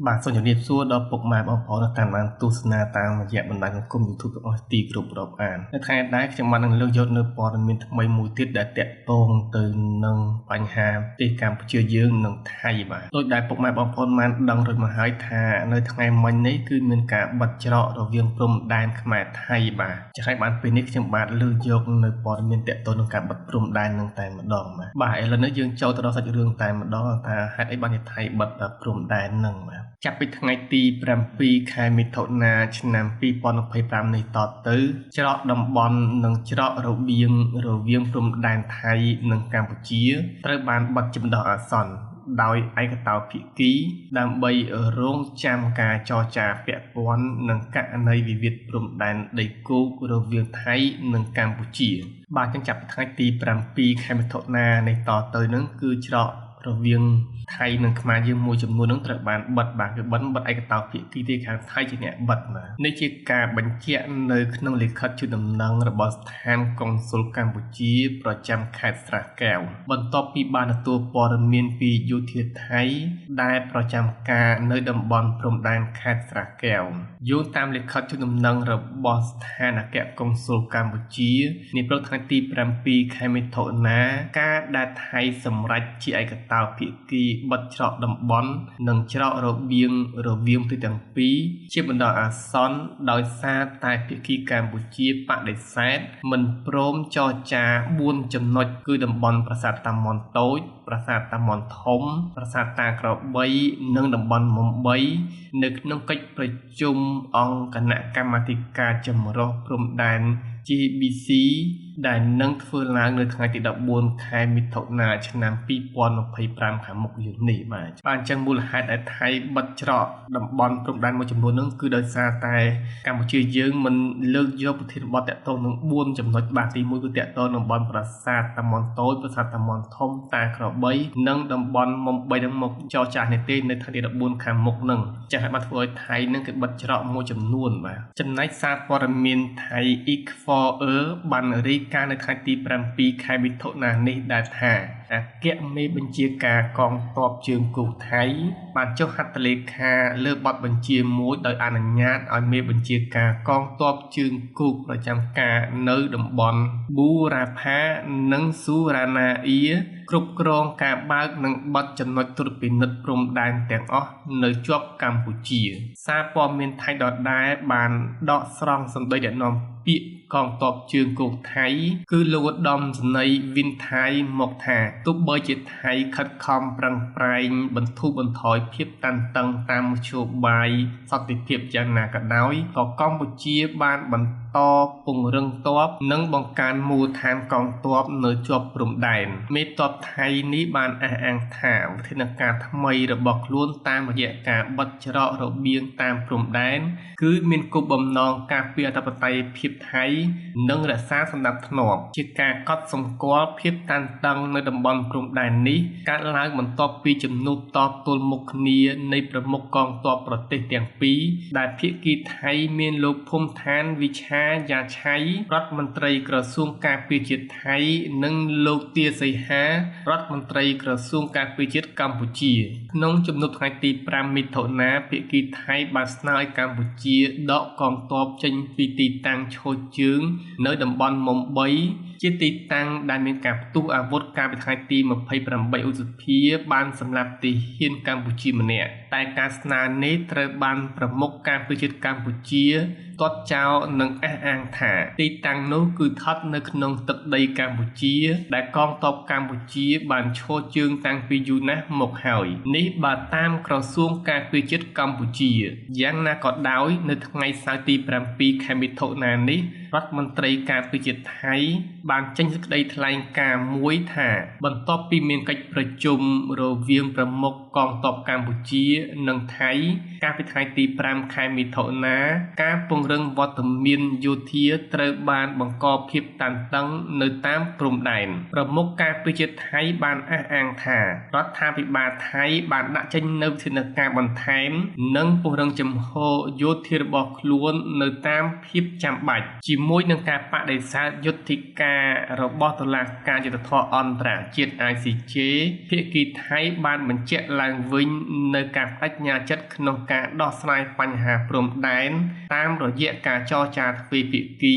បាទសូមជម្រាបសួរដល់ពុកម៉ែបងប្អូនដែលតាមដានទស្សនាតាមរយៈបណ្ដាញសង្គម YouTube ទាំងអស់ទីគ្រប់រាប់អាននៅថ្ងៃដែរខ្ញុំបាននឹងលើកយកនៅព័ត៌មានថ្មីមួយទៀតដែលតាក់ទងទៅនឹងបញ្ហាប្រទេសកម្ពុជាយើងនិងថៃបាទដោយដែលពុកម៉ែបងប្អូនបានដឹងរួចមកហើយថានៅថ្ងៃមិញនេះគឺមានការបិទច្រករវាងព្រំដែនខ្មែរថៃបាទចាស់ហើយបានពេលនេះខ្ញុំបាទលើកយកនៅព័ត៌មានតាក់ទងនឹងការបិទព្រំដែននឹងតែម្ដងបាទបាទឥឡូវនេះយើងចូលទៅដល់សាច់រឿងតែម្ដងថាហេតុអីបានជាថៃបិទព្រំដែននឹងបាទចាប់ពីថ្ងៃទី7ខែមិថុនាឆ្នាំ2025នេះតទៅច្រកតំបន់និងច្រករវាងព្រំដែនថៃនិងកម្ពុជាត្រូវបានបិទជាបណ្ដោះអាសន្នដោយឯកតោភាគីដើម្បីរងចាំការចរចាពាក់ព័ន្ធនឹងករណីវិវាទព្រំដែនដីគោករវាងថៃនិងកម្ពុជាបាទចឹងចាប់ពីថ្ងៃទី7ខែមិថុនានេះតទៅនឹងគឺច្រករវាងថៃនិងខ្មែរយើងមួយចំនួននឹងត្រូវបានបិទបាទគឺបិទឯកតោភាគីទេខាងថៃជាអ្នកបិទបាទនេះជាការបញ្ជាក់នៅក្នុងលិខិតជូនដំណឹងរបស់ស្ថានកុងស៊ុលកម្ពុជាប្រចាំខេត្តស្រះកែវបន្ទាប់ពីបានទទួលព័ត៌មានពីយោធាថៃដែលប្រចាំការនៅតំបន់ព្រំដែនខេត្តស្រះកែវយោងតាមលិខិតជូនដំណឹងរបស់ស្ថានអគ្គកុងស៊ុលកម្ពុជានាព្រឹកថ្ងៃទី7ខែមិថុនាការដែលថៃសម្រេចជាឯកតោភាគីបិទច្រកតំបន់និងច្រករវាងប្រទេសទាំងពីរជាបណ្ដោះអាសន្នដោយសារតែភាគីកម្ពុជាបដិសេធមិនព្រមចរចា4ចំណុចគឺតំបន់ប្រាសាទតាមាន់តូចប្រាសាទតាមាន់ធំប្រាសាទតាក្របីនិងតំបន់មុំ3នៅក្នុងកិច្ចប្រជុំអង្គគណៈកម្មាធិការចម្រុះព្រំដែន GBC ដែលនឹងធ្វើឡើងនៅថ្ងៃទី14ខែមិថុនាឆ្នាំ2025ខាងមុខយើងនេះបាទអញ្ចឹងមូលហេតុដែលថៃបិទច្រកតំបន់ព្រំដែនមួយចំនួនហ្នឹងគឺដោយសារតែកម្ពុជាយើងមិនលើកយកប្រធានបទតាក់ទងនឹង4ចំណុចបាទទី1គឺតាក់ទងនឹងតំបន់ប្រាសាទតាមាន់តូចប្រាសាទតាមាន់ធំតាក្របីនិងតំបន់មុំ3ហ្នឹងមកចរចានេះទេនៅថ្ងៃទី14ខាងមុខហ្នឹងចាស់ហើយបានធ្វើឲ្យថៃហ្នឹងគឺបិទច្រកមួយចំនួនបាទចំណែកសារព័ត៌មានថៃ Equator បានរាយការណ៍នៅថ្ងៃទី7ខែមិថុនានេះដែលថាអគ្គមេបញ្ជាការកងទ័ពជើងគោកថៃបានចុះហត្ថលេខាលើបទបញ្ជាមួយដោយអនុញ្ញាតឲ្យមេបញ្ជាការកងទ័ពជើងគោកប្រចាំការនៅតំបន់ប៊ូរ៉ាផានិងស៊ូរ៉ាណាអ៊ីគ្រប់គ្រងការបើកនិងបិទចំណុចត្រួតពិនិត្យព្រំដែនទាំងអស់នៅជាប់កម្ពុជាសារព័ត៌មានថៃដដែលបានដកស្រង់សម្ដីអ្នកនាំពាក្យកងទ័ពជើងគោកថៃគឺលោកឧត្តមសេនីយ៍វិនថៃមកថាទោះបីជាថៃខិតខំប្រឹងប្រែងបន្ធូរបន្ថយភាពតានតឹងតាមមធ្យោបាយសន្តិភាពយ៉ាងណាក៏ដោយក៏កម្ពុជាបានបន្តពង្រឹងទ័ពនិងបង្កើនមូលដ្ឋានកងទ័ពនៅជាប់ព្រំដែនមេទ័ពថៃនេះបានអះអាងថាវិធានការថ្មីរបស់ខ្លួនតាមរយៈការបិទច្រករបៀងតាមព្រំដែនគឺមានគោលបំណងការពារអធិបតេយ្យភាពថៃនិងរក្សាសណ្ដាប់ធ្នាប់ជាការកត់សម្គាល់ភាពតានតឹងនៅតំបន់ព្រំដែននេះកើតឡើងបន្ទាប់ពីជំនួបតទល់មុខគ្នានៃប្រមុខកងទ័ពប្រទេសទាំងពីរដែលភាគីថៃមានលោកភូមិឋានវិឆាយាឆៃរដ្ឋមន្ត្រីក្រសួងការពារជាតិថៃនិងលោកទាសីហារដ្ឋមន្ត្រីក្រសួងការពារជាតិកម្ពុជាក្នុងជំនួបថ្ងៃទី5មិថុនាភាគីថៃបានស្នើឲ្យកម្ពុជាដកកងទ័ពចេញពីទីតាំងឈរជើងនៅតំបន់មុំ3ជាទីតាំងដែលមានការផ្ទុះអាវុធកាលពីថ្ងៃទី28ឧសភាបានសម្លាប់ទាហានកម្ពុជាម្នាក់តែការស្នើនេះត្រូវបានប្រមុខការពារជាតិកម្ពុជាទាត់ចោលនិងអះអាងថាទីតាំងនោះគឺស្ថិតនៅក្នុងទឹកដីកម្ពុជាដែលកងទ័ពកម្ពុជាបានឈរជើងតាំងពីយូរណាស់មកហើយនេះបើតាមក្រសួងការពារជាតិកម្ពុជាយ៉ាងណាក៏ដោយនៅថ្ងៃសៅរ៍ទី7ខែមិថុនានេះរដ្ឋមន្ត្រីការពារជាតិថៃបានចេញសេចក្តីថ្លែងការណ៍មួយថាបន្ទាប់ពីមានកិច្ចប្រជុំរវាងប្រមុខកងទ័ពកម្ពុជានិងថៃកាលពីថ្ងៃទី5ខែមិថុនាការពង្រឹងវត្តមានយោធាត្រូវបានបង្កភាពតានតឹងនៅតាមព្រំដែនប្រមុខការពារជាតិថៃបានអះអាងថារដ្ឋាភិបាលថៃបានដាក់ចេញនូវវិធានការបន្ថែមនិងពង្រឹងជំហរយោធារបស់ខ្លួននៅតាមភាពចាំបាច់ជា ជាមួយនឹងការបដិសេធយុទ្ធការរបស់តុលាការយុត្តិធម៌អន្តរជាតិ ICJ ភាគីថៃបានបញ្ជាក់ឡើងវិញនូវការបដិញ្ញាចិត្តក្នុងការដោះស្រាយបញ្ហាព្រំដែនតាមរយៈការចរចាទ្វេភាគី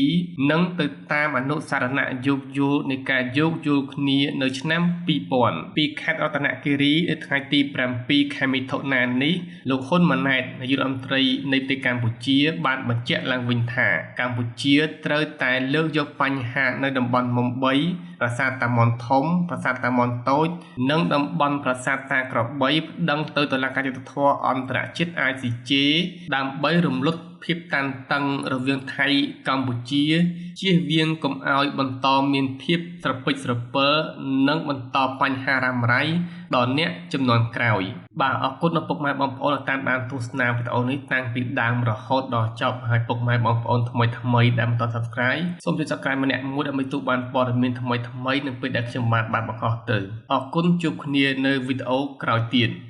និងទៅតាមអនុស្សរណៈយោគយល់នៃការយោគយល់គ្នានៅឆ្នាំ2000។ ពីខេត្តរតនគិរី នៅថ្ងៃទី7ខែមិថុនានេះ លោកហ៊ុនម៉ាណែត នាយករដ្ឋមន្ត្រីនៃប្រទេសកម្ពុជា បានបញ្ជាក់ឡើងវិញថា កម្ពុជាត្រូវតែលើកយកបញ្ហានៅតំបន់មុំ3 ប្រាសាទតាមាន់ធំ ប្រាសាទតាមាន់តូច និងតំបន់ប្រាសាទតាក្របី ប្តឹងទៅតុលាការយុត្តិធម៌អន្តរជាតិ ICJ ដើម្បីរំលត់ភាពតានតឹងរវាងថៃកម្ពុជា ជៀសវាងកុំឲ្យបន្តមានភាពស្រពេចស្រពិល និងបន្តបញ្ហារ៉ាំរ៉ៃដល់អ្នកជំនាន់ក្រោយ។ បាទ អរគុណដល់ពុកម៉ែបងប្អូនដែលតាមដានទស្សនាវីដេអូនេះតាំងពីដើមរហូតដល់ចប់ ហើយពុកម៉ែបងប្អូនថ្មីថ្មីដែលមិនទាន់ Subscribe សូមចុច Subscribe ម្នាក់មួយ ដើម្បីទទួលបានព័ត៌មានថ្មីថ្មីនៅពេលដែលខ្ញុំបានបង្ហោះទៅ។ អរគុណ ជួបគ្នានៅវីដេអូក្រោយទៀត។